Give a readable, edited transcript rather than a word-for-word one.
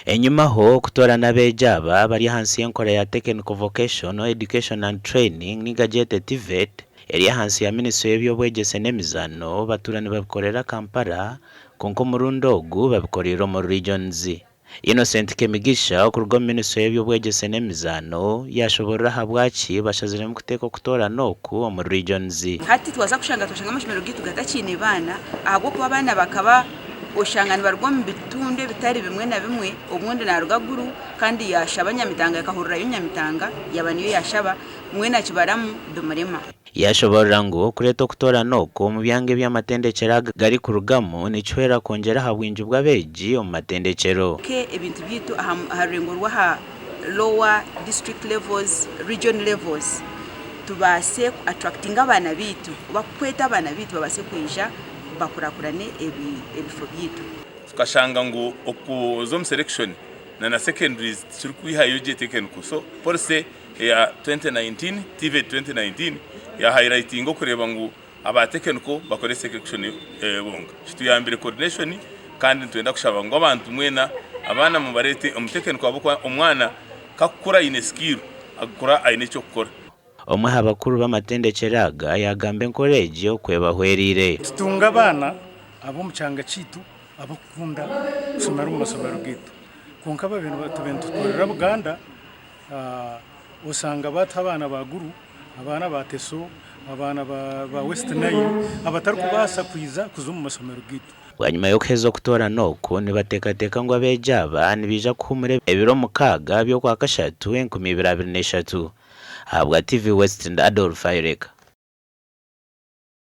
Enyimaho, okutoorana abeegi aba bari ahansi y'enkora ya Technical Vocational Education and Training ninga gyete TVET eri ahansi ya minisitule y'eby'obwegyese n'emizaano batuura nibabikorera Kampala kwonka omurundi ogu babikoreire omuri regions. Innocent Kemigisha okuruga omu minisitule y'eby'obwegyese n'emizaano yaashoborora ahabwaki bashaziremu kuteeka okutoorana oku omuri regions. Hati twaza kushanga twashanga amashomero gaitu gatakiine baana ahabw'okuba abaana bakaba Oshanga nibaruga omu bitundu ebitari bimwe na bimwe, obundi naaruga Gulu kandi yaashaba Nyamitanga akahurirayo Nyamitanga yaaba niyo yaashaba, mbwenu akibaramu bimurema. Yaashoboorora ngu okureeta okutoorana oku omu byanga ebi amatendekyero aga garikurugamu nikihwera kwongyera aha bwingi bw'abeegi omu matendekyero. Ke ebintu byaitu aha rurengo rw'aha lower district levels, region levels tubaase ku attractinga abaana baitu oba kweta abaana baitu babaase kwija bakurakurane ebifo byaitu. Tukashanga ngu okuza omu selection na na secondaries tikirikwihayo gye technical so policy eya 2019, TVET 2019 ya highlightinga okureeba ngu aba technical bakore selection bonka. Kituyambire coordination kandi nitwenda kushaba ngu abantu mwena abaana mubareete omu technical ahabw'okuba omwana kakukura aine skill akura aine eky'okukora. Omwe aha bakuru b'amatendekyero aga yaagamba enkora egi oku ebahwereire. Tutunga abaana ab'omu kyanga kyaitu abakukunda kushomera omu mashomero gaitu. Kwonka tubaire nitukorera Buganda, osanga baatuha abaana ba Gulu, abaana ba Teso, abaana ba West Nile abatarikubaasa kwija kuza omu mashomero gaitu. Bwanyima y'okuheza okutoorana oku, nibateekateeka ngu abeegi aba nibaija kuhuumura ebiro mukaaga by'Okwakashatu 2023. Ahabwa TV West ndi Adolf Ayireka.